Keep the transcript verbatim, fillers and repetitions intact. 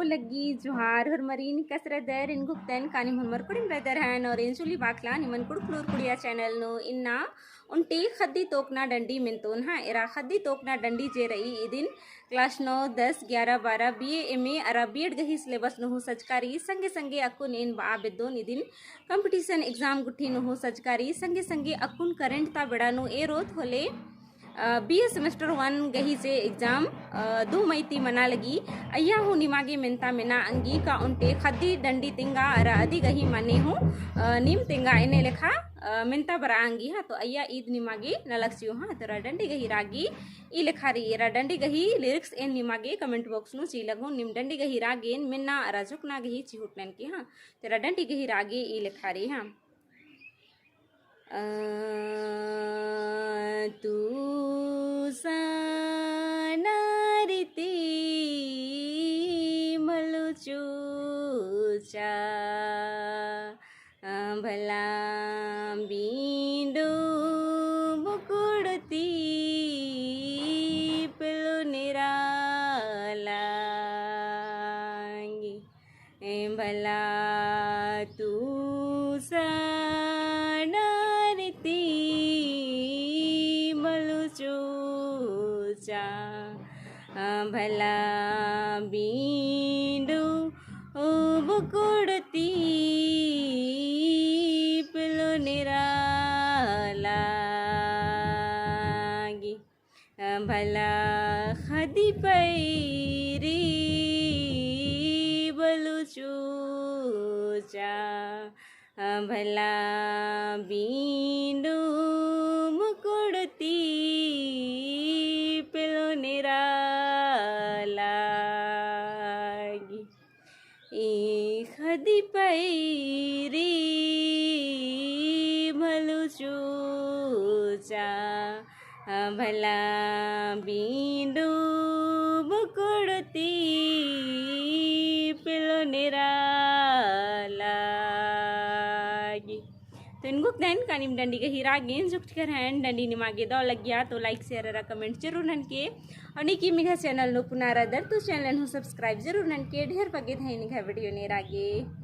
लग्गी जोहार होरमरिन, कस रअदर? एन गुप्तन कानी होरमर कुड़िम रअदर हन और एन जुली बाखला निमन कुँड़ुख़ लूर कुड़िया channel नू। इन्ना ओन्टे ख़द्दी तोकना डंडी मेन्तोन हाँ। एरा ख़द्दी तोकना डंडी जे रई इदिन class नौ, दस, ग्यारह, बारह, BA, MA अरा B.Ed गही syllabus नू हूँ सजका रई। संगे संगे अक्कुन एन बआ बेद्दोन इदिन competition exam गुट्ठी नू हूँ सजका रई। संगे संगे अक्कुन current ता बेड़ा नू एरोत होले अ, BA semester one गही जे exam, अ, दू मई ती मना लगी। अइय्या हूँ निमा गे मेन्ता मेना अंगी का ओन्टे ख़द्दी डंडी तेंगा अरा अदी गही मने हूँ, अ, नीम तेंगा एन्ने लेखा, अ, मेन्ता बरआ अंगी हाँ। तो अइय्या ईद निमा गे नलख चिओ हाँ। तो एरा डंडी गही रागी ई लेखा रई। एरा डंडी गही lyrics एन निमा गे comment box नू चिआ लगोन। नीम डंडी गही रागेन मेन्ना अरा झोकना गही चिहुट ननके हाँ। तो एरा डंडी गही रागी ई लेखा रई हाँ। अ, तू साना रीति मलु चूचा, अ, भला बींडू बुकुड़ती पेलु निरालांगी। ए भला तू साना रीति मलु चूचा, आ भला बींडू बुकुड़ती पेलु निरालांगी। भला ख़द्दी पैरी बलु चूचा, भला बींडू मुकुड़ती पेलु निरालांगी। ई ख़द्दी पैरी मलु चूचा, भला बींडू मुकुड़ती पेलु निरालांगी। तो एन गुप्तन कानी डंडी गही रागेन जुक्ति कर हन। डंडी निमा गे दव लग्गिया तो like, share अरा comment जरूर ननके। और नीकी मिगा channel नू पुना रअदर तो channel हूँ subscribe जरूर ननके। ढेर बग्गे धैन निंग्है video ने रागे।